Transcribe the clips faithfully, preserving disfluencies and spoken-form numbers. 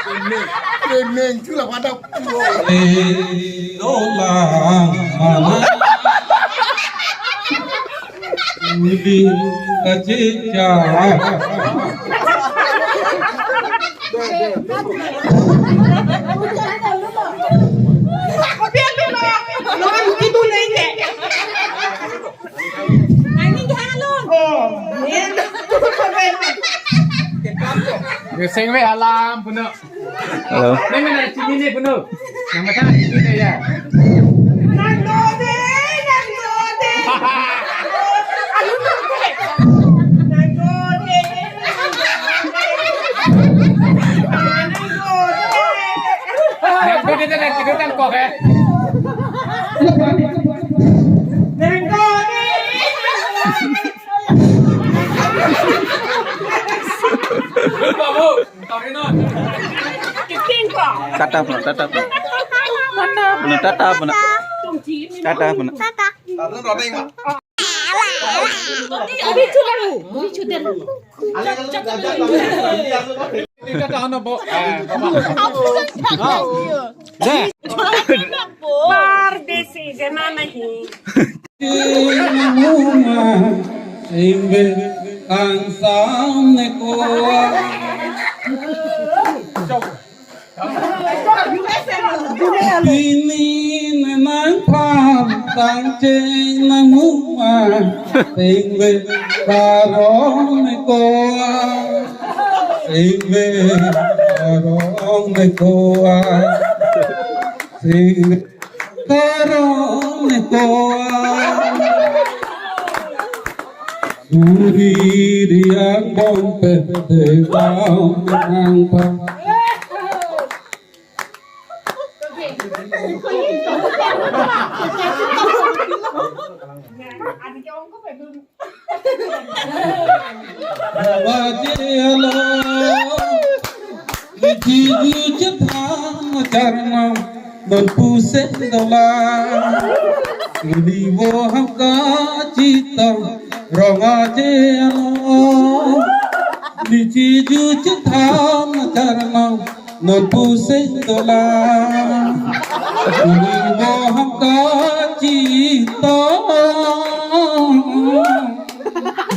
Meneng, meneng, chula pada. Dolang mana? Udi kacica. Geseng we alam puno. Hello. Neng mana cimini puno. Nang mata cimini ya. Nang ko dito nang tidur nang ko eh. Tata puno, tata puno. Tata puno, tata puno. Tata puno. Par desi jana nahi. Imbe kangsam neko. Pini nang pam tang cheng nang muma. Imbe karong neko. Imbe karong neko. Imbe Karong ko. Duri diang bom pete bom nang pa. Baje alo, liji ju chethan charma, non pusen dola. Ili vo hamka chita, rong aje alo. Liji ju chethan charma, non pusen dola. Ili vo hamka chita.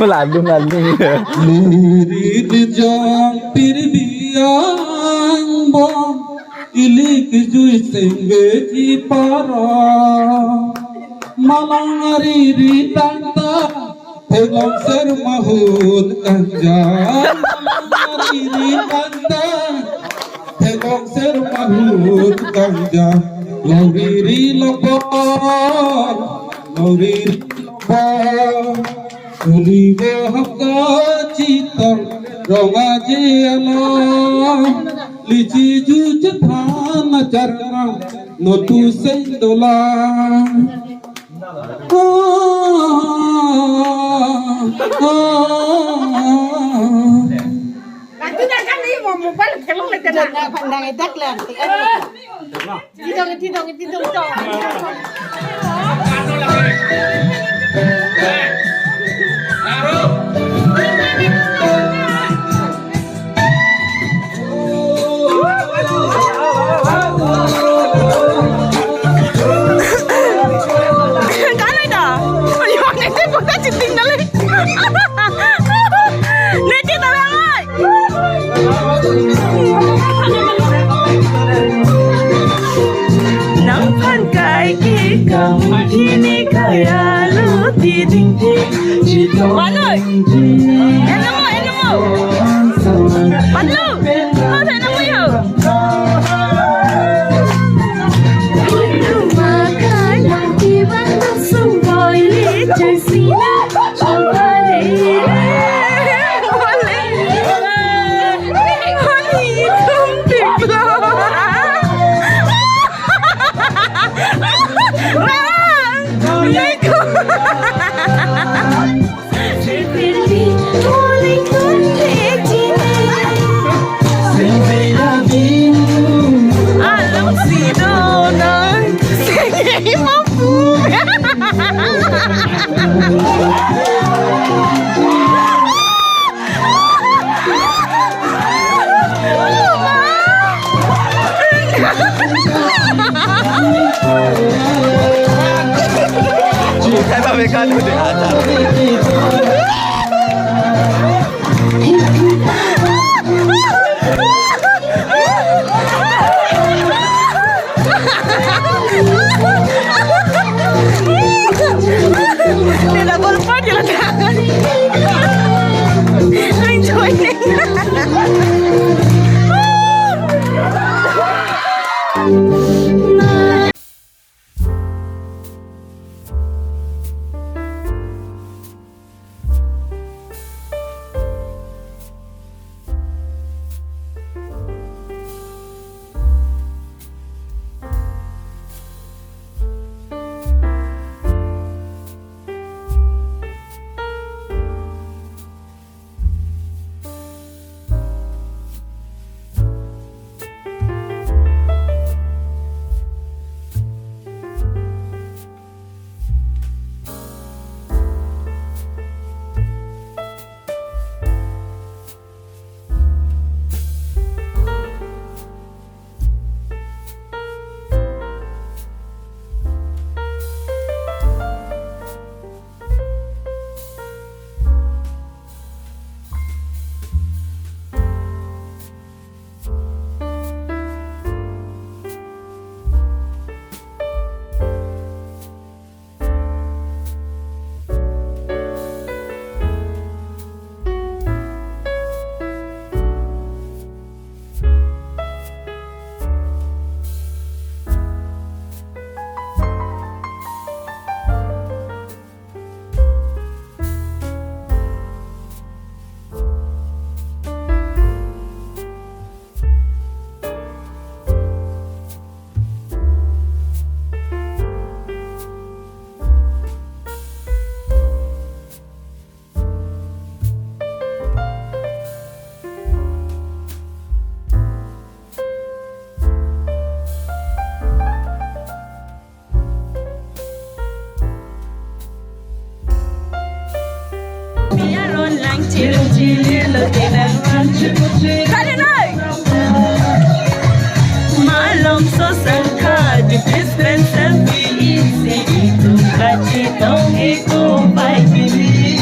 Melalung lalung. Liri di jong pir biang bom. Ili kijui sengge ji paro. Malang ari ri tanta. Theklong ser mahut kanja. Malang ari ri tanta. Theklong ser mahut kanja. Loriri lopor. Loriri lopor. Uli vo hamka chita rong aje alo. Liji ju chethan charma, non pusen dola. Ah, ah, ah. Nanti dah kan ni mau mobile kalau macam mana? Pandang itu kelihatan. Tidong, tidong, tidong, tidong. Kanai da? Ayo, nete kota chiting nale. Nete da bangai. Nang phan kai ke kam kini kaya lo. Kami kan udah aja. Dia double part dia letak. Enjoy. Malom so sangka, di dispenser pi isi itum kachetong itum pai pili.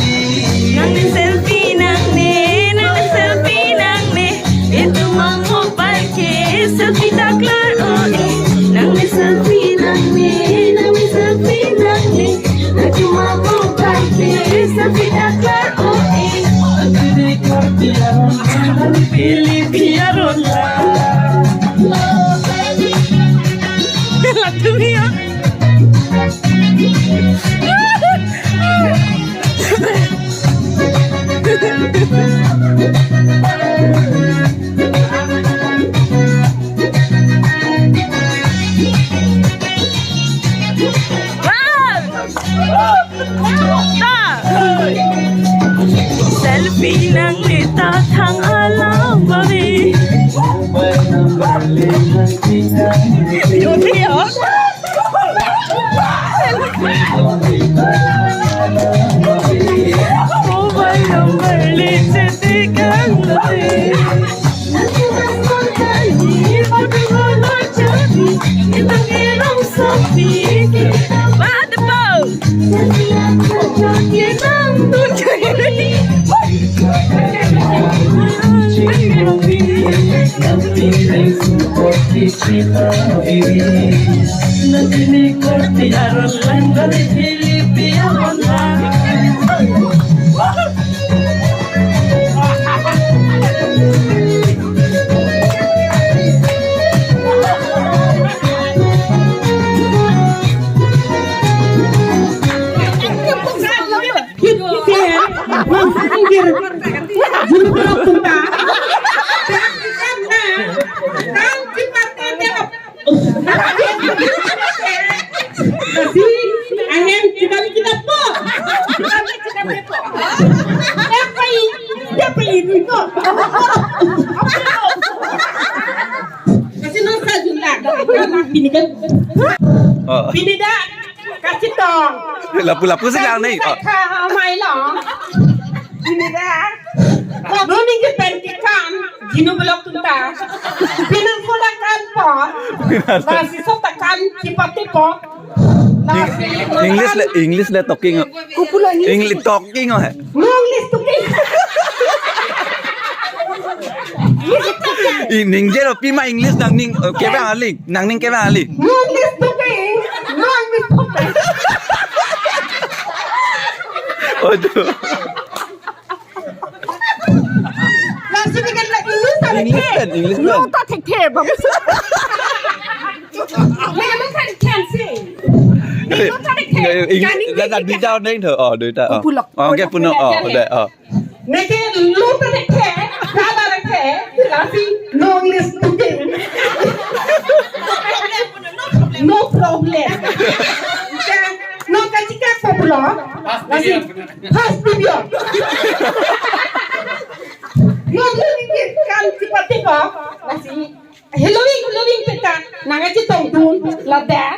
Nang ne selfie nang ne, nang ne selfie nang ne. Itum mobile ke selfie ta klar-o-e. Nang ne selfie nang ne, nang ne selfie nang ne. Itum mobile ke selfie ta klar-o-e. Ante ne korte aron, nang pili pi aron la. Latum ya. Selfie nang ne ta thang alam bari. Beauty, oh. Mobile number le chetik ang lai. Ba, the phone. Hit, hit, ya. Bang, minggir. Julu belok tunta. Kan, kan, kan, kan, kan. Kasi, ahem, kita ni kita po. Kita ni kita po. Siapa ini? Siapa ini po? Kasi nang sa jula. Ini kan. Oh. Ini dah. Kachetong. Lapu-lapu si lang nai. Oh. Ka mai lo. Ini dah. Lapu minggu pen kekan. Jinu belok tunta. Pinang pula kan po. Basi sok ta kan chipatip English le, English le talking. Kupulo English. English talking oh hai. No English talking. English talking. I ningje lo pima English nangning, eh, kevang kali. Nangning kevang kali. No English talking. No English talking. Aduh. Lasi pen English ta English thekthe. Pen, English pen. No ta thekthe, babu. Mena kan kan si. No ta thekthe. English, kan English. Dah, dah, duita neng tho. Oh, duita. Oh. Pulo. Oh, okay, puno. Oh, pulo. Udah, oh. Neke no ta thekthe, kala thekthe, lasi no English talking. No problem. No kachikak populo. Lasi first division. No learning kan chipate ko. Lasi Halloween, Halloween peta nangkachetongdun ladak.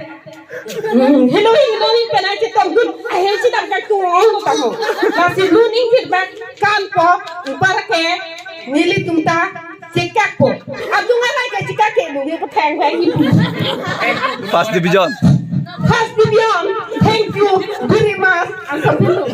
Hmm, Halloween, Halloween peta nangkachetongdun. Ahe chedam ka tuong lo tamo. Lasi luning feedback kan po, upar ke nelitum ta chekak po. Adung arai kachikak ke nungke po thang thang ni. First division. First division. Thank you very much. Ang sampun.